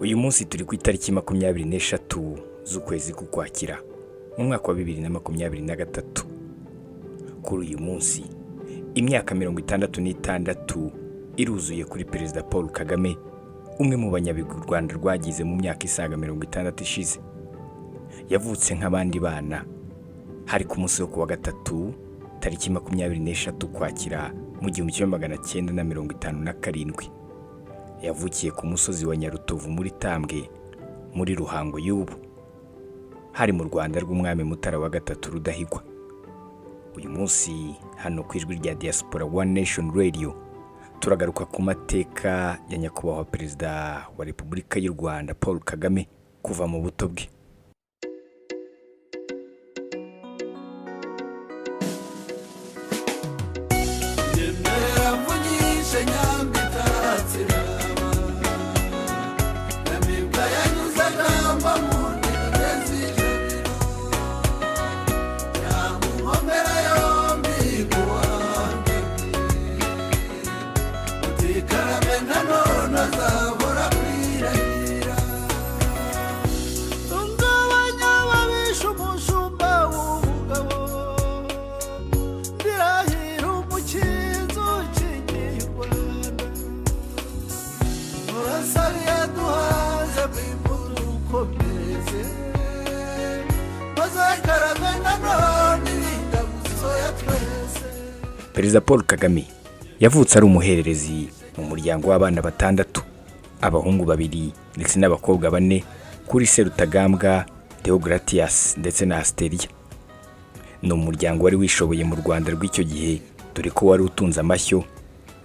Uyu munsi turi ku itariki 23 z'ukwezi k'Ukwakira mu mwaka wa 2023. Kuri uyu munsi, imyaka 66 iruzuye kuri Perezida Paul Kagame, umwe mu banyabigwi u Rwanda rwagize mu myaka isaga 60 ishize. Yavutse nk'abandi bana, hari ku munsi wo kuwa gatatu, tariki 23 Ukwakira mu 1957. Yavukiye ku musozi wa Nyarutovu muri Tambwe, muri Ruhango y'ubu. Hari mu Rwanda rw'Umwami Mutara wa Gatatu Rudahigwa. Uyu munsi hano ku Ijwi rya Diaspora, One Nation Radio, turagaruka ku mateka ya Nyakubahwa Perezida wa Repubulika y'u Rwanda Paul Kagame kuva mu buto bwe. Nyemera mvugishe nyambi itatse iraba. Nyamibwa yanyuze agamba mu ndege z'ijabiro. Nyamunkomera yombi kuwa Utikarame nanone azahora kwirahira. Ungabanya ababisha umushumba w'umugabo. Ndirahira umukinzi ukingiye u Rwanda. Murasari yaduhanze mwimvura ukomeze. Maze nanone irindabuzo ya twese. Perezida Paul Kagame yavutse ari umuhererezi mu muryango w'abana batandatu, abahungu babiri ndetse n'abakobwa bane, kuri se Rutagambwa Deogratias ndetse na Asteria. Ni umuryango wari wishoboye mu Rwanda rw'icyo gihe, dore ko wari utunze amashyo,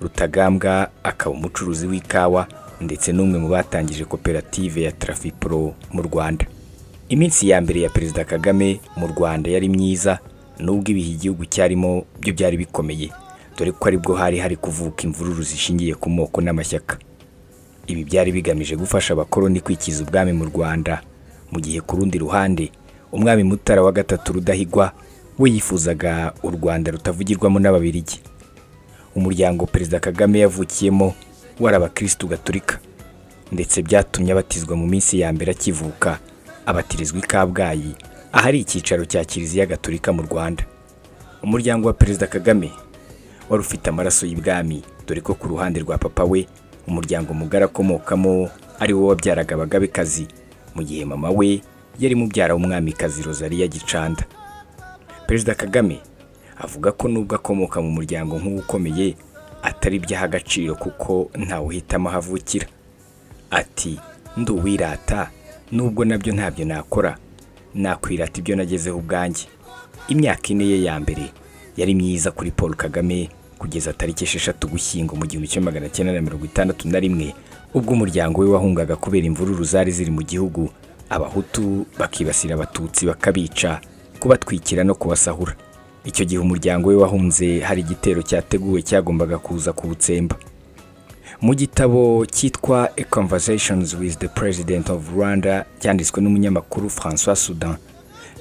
Rutagambwa akaba umucuruzi w'ikawa ndetse n'umwe mu batangije koperative ya Trafipro mu Rwanda. Iminsi ya mbere ya Perezida Kagame mu Rwanda yari myiza, nubwo ibihe igihugu cyarimo byo byari bikomeye, dore ko aribwo hari hari kuvuka imvururu zishingiye ku moko n'amashyaka. Ibi byari bigamije gufasha abakoloni kwikiza ubwami mu Rwanda, mu gihe ku rundi ruhande Umwami Mutara wa Gatatu Rudahigwa we yifuzaga u Rwanda rutavugirwamo n'Ababirigi. Umuryango Perezida Kagame yavukiyemo wari abakirisitu gatolika, ndetse byatumye abatizwa mu minsi ya mbere akivuka, abatirizwa i Kabgayi ahari icyicaro cya Kiliziya Gatolika mu Rwanda. Umuryango wa Perezida Kagame wari ufite amaraso y'ibwami, dore ko ku ruhande rwa papa we, umuryango mugari akomokamo ari wo wabyaraga abagabekazi, mu gihe mama we yari mubyara w'Umwamikazi Rosalia Gicanda. Perezida Kagame avuga ko nubwo akomoka mu muryango nk'uwo ukomeye, atari byaha agaciro kuko ntawe uhitamo aho avukira. Ati: "Ndi uwirata, nubwo nabyo ntabyo nakora, nakwirata ibyo nagezeho ubwanjye." Imyaka 4 ye ya mbere yari myiza kuri Paul Kagame kugeza tariki 6 Ugushyingo mu 1961, ubwo umuryango we wahungaga kubera imvururu zari ziri mu gihugu, Abahutu bakibasira Abatutsi, bakabica, kubatwikira no kubasahura. Icyo gihe umuryango we wahunze hari igitero cyateguwe cyagombaga kuza kuwutsemba. Mu gitabo cyitwa A Conversations with the President of Rwanda cyanditswe n'umunyamakuru François Soudan,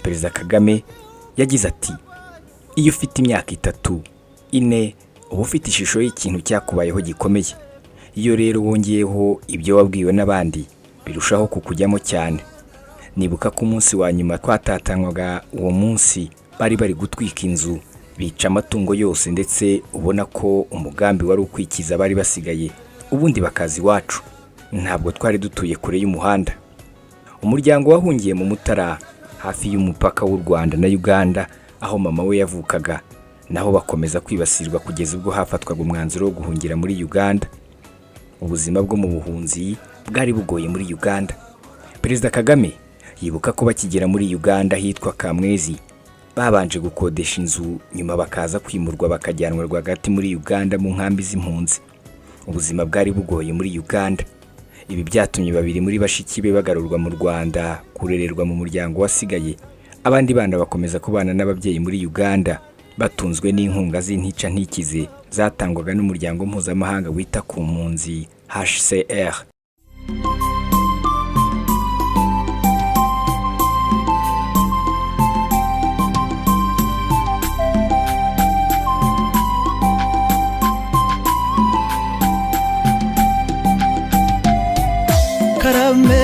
Perezida Kagame yagize ati: "Iyo ufite imyaka 3, 4, uba ufite ishusho y'ikintu cyakubayeho gikomeye. Iyo rero wongeyeho ibyo wabwiwe n'abandi, birushaho kukujyamo cyane. Nibuka ko umunsi wa nyuma twatatanywaga, uwo munsi bari bari gutwika inzu, bica amatungo yose, ndetse ubona ko umugambi wari ukwikiza bari basigaye, ubundi bakaza iwacu. Ntabwo twari dutuye kure y'umuhanda." Umuryango wahungiye mu Mutara hafi y'umupaka w'u Rwanda na Uganda, aho mama we yavukaga, naho bakomeza kwibasirwa kugeza ubwo hafatwaga umwanzuro wo guhungira muri Uganda. Ubuzima bwo mu buhunzi bwari bugoye muri Uganda. Perezida Kagame yibuka ko bakigera muri Uganda ahitwa Kamwezi, babanje gukodesha inzu, nyuma bakaza kwimurwa bakajyanwa rwagati muri Uganda mu nkambi z'impunzi. Ubuzima bwari bugoye muri Uganda. Ibi byatumye babiri muri bashiki be bagarurwa mu Rwanda kurererwa mu muryango wasigaye, abandi bana bakomeza kubana n'ababyeyi muri Uganda, batunzwe n'inkunga z'intica ntikize zatangwaga n'umuryango mpuzamahanga wita ku mpunzi, HCR. Karame.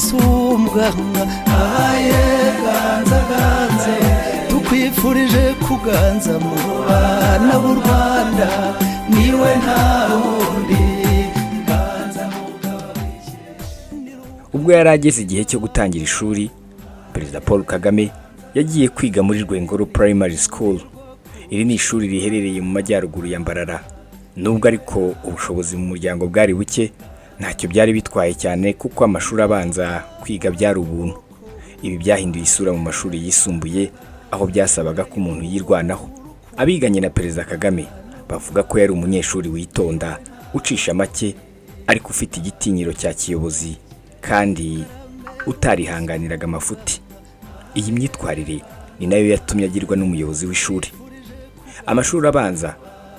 Rudasumbwa. Aye, ganza ganze, tukwifurije kuganza mu bana b'u Rwanda, niwe nta wundi, ganza mugabo. Ubwo yari ageze igihe cyo gutangira ishuri, Perezida Paul Kagame yagiye kwiga muri Rwengoro Primary School. Iri ni ishuri riherereye mu majyaruguru ya Mbarara. Nubwo ariko ubushobozi mu muryango bwari buke, ntacyo byari bitwaye cyane kuko amashuri abanza kwiga byari ubuntu. Ibi byahinduye isura mu mashuri yisumbuye, aho byasabaga ko umuntu yirwanaho. Abiganye na Perezida Kagame bavuga ko yari umunyeshuri witonda, ucisha make, ariko ufite igitinyiro cya kiyobozi kandi utarihanganiraga amafuti. Iyi myitwarire ni nayo yatumye agirwa n'umuyobozi w'ishuri. Amashuri abanza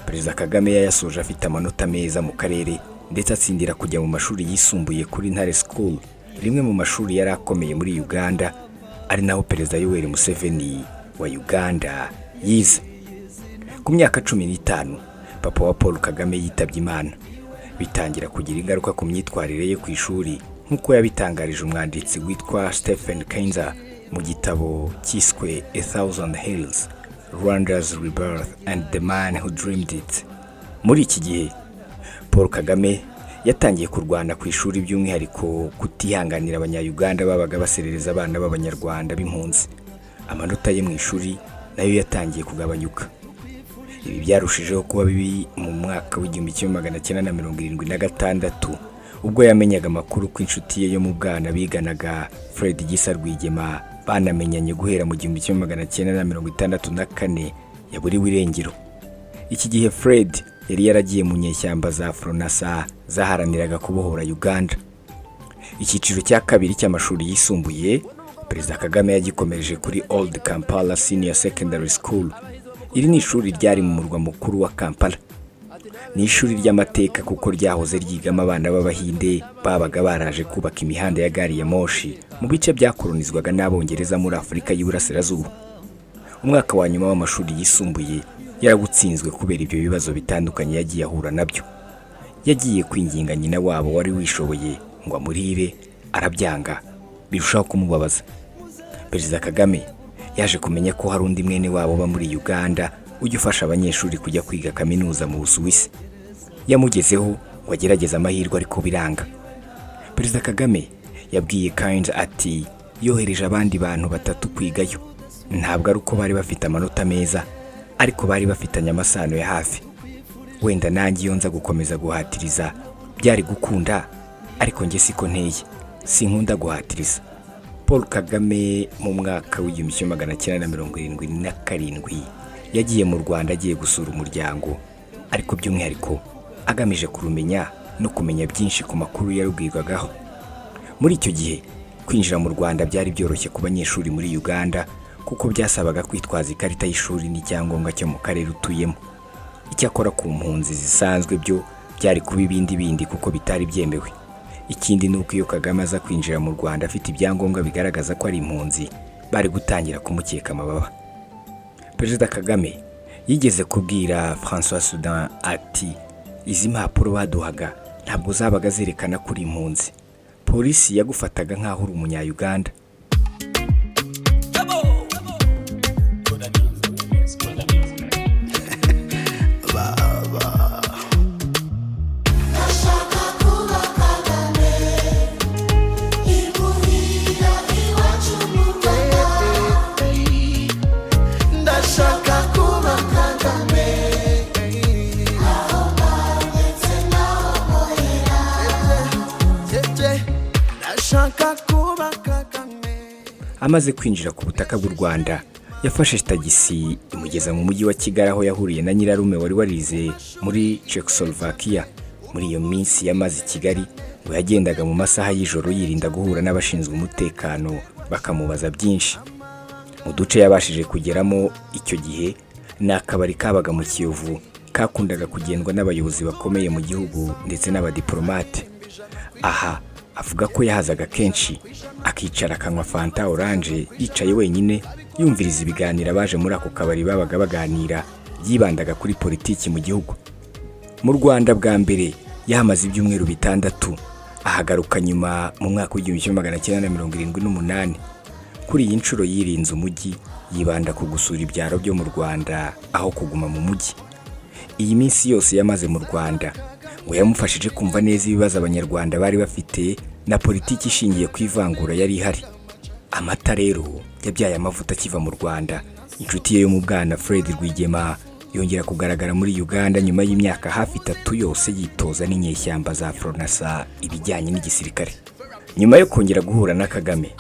Perezida Kagame yayasoje afite amanota meza mu karere, ndetse atsindira kujya mu mashuri yisumbuye kuri Ntare School, rimwe mu mashuri yari akomeye muri Uganda, ari naho Perezida Yoweri Museveni wa Uganda yize. Ku myaka 15, papa wa Paul Kagame yitabye Imana, bitangira kugira ingaruka ku myitwarire ye ku ishuri, nk'uko yabitangarije umwanditsi witwa Stephen Kinzer mu gitabo cyiswe A Thousand Hills: Rwanda's Rebirth and the Man Who Dreamed It. Muri iki gihe Paul Kagame yatangiye kurwana ku ishuri, by'umwihariko kutihanganira Abanyayuganda babaga baserereza abana b'Abanyarwanda b'impunzi. Amanota ye mu ishuri nayo yatangiye kugabanyuka. Ibi byarushijeho kuba bibi mu mwaka w'1976, ubwo yamenyaga amakuru ko inshuti ye yo mu bwana biganaga, Fred Gisa Rwigema, banamenyanye guhera mu 1964, yaburiwe irengero. Iki gihe Fred yari yaragiye mu nyeshyamba za Fronasa zaharaniraga kubohora Uganda. Icyiciro cya kabiri cy'amashuri yisumbuye Perezida Kagame yagikomereje kuri Old Kampala Senior Secondary School. Iri ni ishuri ryari mu murwa mukuru wa Kampala. Ni ishuri ry'amateka kuko ryahoze ryigamo abana b'Abahinde babaga baraje kubaka imihanda ya gari ya moshi mu bice byakolonizwaga n'Abongereza muri Afurika y'Iburasirazuba. Umwaka wa nyuma w'amashuri yisumbuye yarawutsinzwe kubera ibyo bibazo bitandukanye yagiye ahura nabyo. Yagiye kwinginga nyina wabo wari wishoboye ngo amurire, arabyanga, birushaho kumubabaza. Perezida Kagame yaje kumenya ko hari undi mwene wabo uba muri Uganda ujya ufasha abanyeshuri kujya kwiga kaminuza mu Busuwisi. Yamugezeho ngo agerageze amahirwe, ariko biranga. Perezida Kagame yabwiye Kinzer ati: "Yohereje abandi bantu batatu kwigayo. Ntabwo ari uko bari bafite amanota meza, ariko bari bafitanye amasano ya hafi. Wenda nanjye iyo nza gukomeza guhatiriza byari gukunda, ariko njye siko nteye, sinkunda guhatiriza." Paul Kagame mu mwaka w'1977 yagiye mu Rwanda agiye gusura umuryango, ariko by'umwihariko agamije kurumenya no kumenya byinshi ku makuru yarubwirwagaho. Muri icyo gihe kwinjira mu Rwanda byari byoroshye ku banyeshuri muri Uganda, kuko byasabaga kwitwaza ikarita y'ishuri n'icyangombwa cyo mu karere utuyemo. Icyakora ku mpunzi zisanzwe byo byari kuba ibindi bindi, kuko bitari byemewe. Ikindi ni uko iyo Kagame aza kwinjira mu Rwanda afite ibyangombwa bigaragaza ko ari impunzi, bari gutangira kumukeka amababa. Perezida Kagame yigeze kubwira Francois Soudan ati: "Izi mpapuro baduhaga ntabwo zabaga zerekana ko uri impunzi. Polisi yagufataga nk'aho uri Umunyayuganda." Ndashaka kuba Kagame imuhira iwacu mu Rwanda. Ndashaka kuba Kagame. Aho ndetse n'aho nkorera. Ndashaka kuba Kagame. Amaze kwinjira ku butaka bw'u Rwanda, yafashe tagisi imugeza mu mujyi wa Kigali, aho yahuriye na nyirarume wari warize muri Czechoslovakia. Muri iyo minsi yamaze i Kigali, ngo yagendaga mu masaha y'ijoro yirinda guhura n'abashinzwe umutekano bakamubaza byinshi. Mu duce yabashije kugeramo icyo gihe ni akabari kabaga mu Kiyovu, kakundaga kugendwa n'abayobozi bakomeye mu gihugu ndetse n'abadiplomate. Aha avuga ko yahazaga kenshi, akicara akanywa Fanta orange yicaye wenyine, yumviriza ibiganiro abaje muri ako kabari babaga baganira, byibandaga kuri politiki mu gihugu. Mu Rwanda bwa mbere yahamaze ibyumweru 6. Ahagaruka nyuma mu mwaka w'1978. Kuri iyi nshuro yirinze umujyi, yibanda ku gusura ibyaro byo mu Rwanda aho kuguma mu mujyi. Iyi minsi yose yamaze mu Rwanda ngo yamufashije kumva neza ibibazo Abanyarwanda bari bafite na politiki ishingiye ku ivangura yari ihari. Amata rero yabyaye amavuta. Akiva mu Rwanda, inshuti ye yo mu bwana Fred Rwigema yongera kugaragara muri Uganda nyuma y'imyaka hafi 3 yose yitoza n'inyeshyamba za Fronasa ibijyanye n'igisirikare. Nyuma yo kongera guhura na Kagame,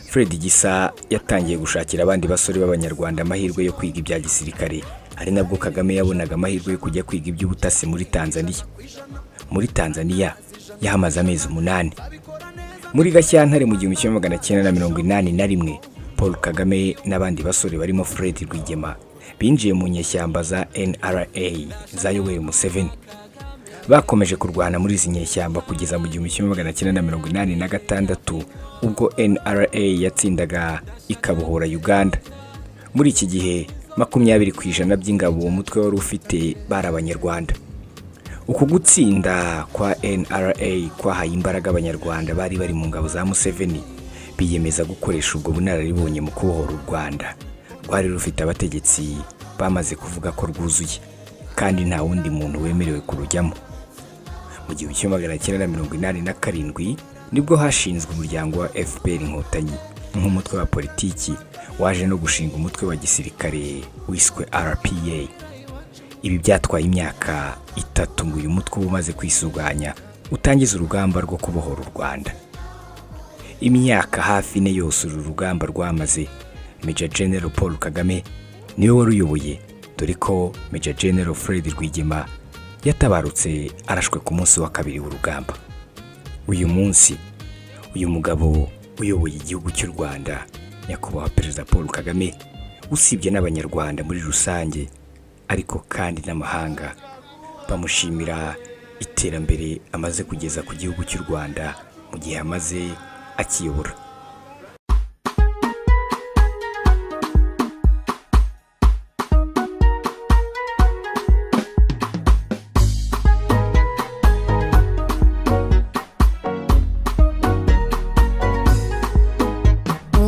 Fred Gisa yatangiye gushakira abandi basore b'Abanyarwanda amahirwe yo kwiga ibya gisirikare, ari nabwo Kagame yabonaga amahirwe yo kujya kwiga iby'ubutasi muri Tanzania. Muri Tanzania yahamaze amezi 8. Muri Gashyantare mu 1981, Paul Kagame n'abandi basore barimo Fred Rwigema binjiye mu nyeshyamba za NRA za Yoweri Museveni. Bakomeje kurwana muri izi nyeshyamba kugeza mu 1986, ubwo NRA yatsindaga ikabohora Uganda. Muri iki gihe 20% by'ingabo uwo mutwe wari ufite bari Abanyarwanda. Uku gutsinda kwa NRA kwahaye imbaraga Abanyarwanda bari bari mu ngabo za Museveni, biyemeza gukoresha ubwo bunararibonye mu kubohora u Rwanda rwari rufite abategetsi bamaze kuvuga ko rwuzuye kandi nta wundi muntu wemerewe kurujyamo. Mu 1987 nibwo hashinzwe umuryango wa FPR Inkotanyi nk'umutwe wa politiki, waje no gushinga umutwe wa gisirikare wiswe RPA. Ibi byatwaye imyaka 3 ngo uyu mutwe ube umaze kwisuganya utangize urugamba rwo kubohora u Rwanda. Imyaka hafi 4 yose uru rugamba rwamaze, Major General Paul Kagame niwe waruyoboye, dore ko Major General Fred Rwigema yatabarutse arashwe ku munsi wa kabiri w'urugamba. Uyu munsi uyu mugabo uyoboye igihugu cy'u Rwanda, Nyakubahwa Perezida Paul Kagame, usibye n'Abanyarwanda muri rusange ariko kandi n'amahanga bamushimira iterambere amaze kugeza ku gihugu cy'u Rwanda mu gihe amaze akiyobora.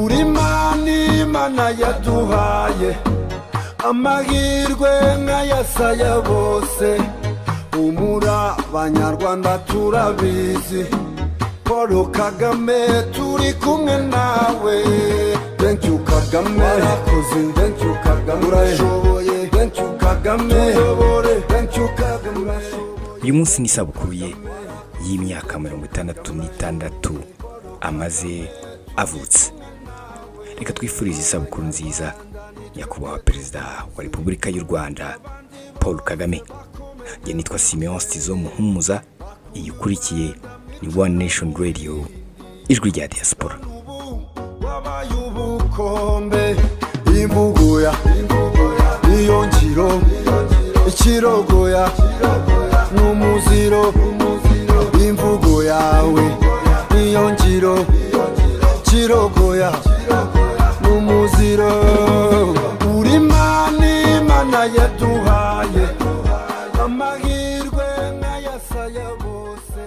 Uri Imana yaduhaye amahirwe nk'ayasaya bose. Humura Banyarwanda, turabizi, Paul Kagame turi kumwe nawe. Thank you Kagame, warakoze. Thank you Kagame, urashoboye. Thank you Kagame, tuyobore. Thank you Kagame. Uyu munsi ni isabukuru ye y'imyaka 66 amaze avutse. Reka twifurize isabukuru nziza Nyakubahwa Perezida wa Repubulika y'u Rwanda Paul Kagame. Njye nitwa Simeon Stizo Muhumuza. Iyi ukurikiye ni One Nation Radio, ijwi rya diaspora. Wabaye ubukombe, imvugo niyo ngiro, ikirogoya n'umuziro. Imvugo yawe niyo ngiro, kirogoya n'umuziro. Uri Imana yaduhaye amahirwe nk'ayasaya bose.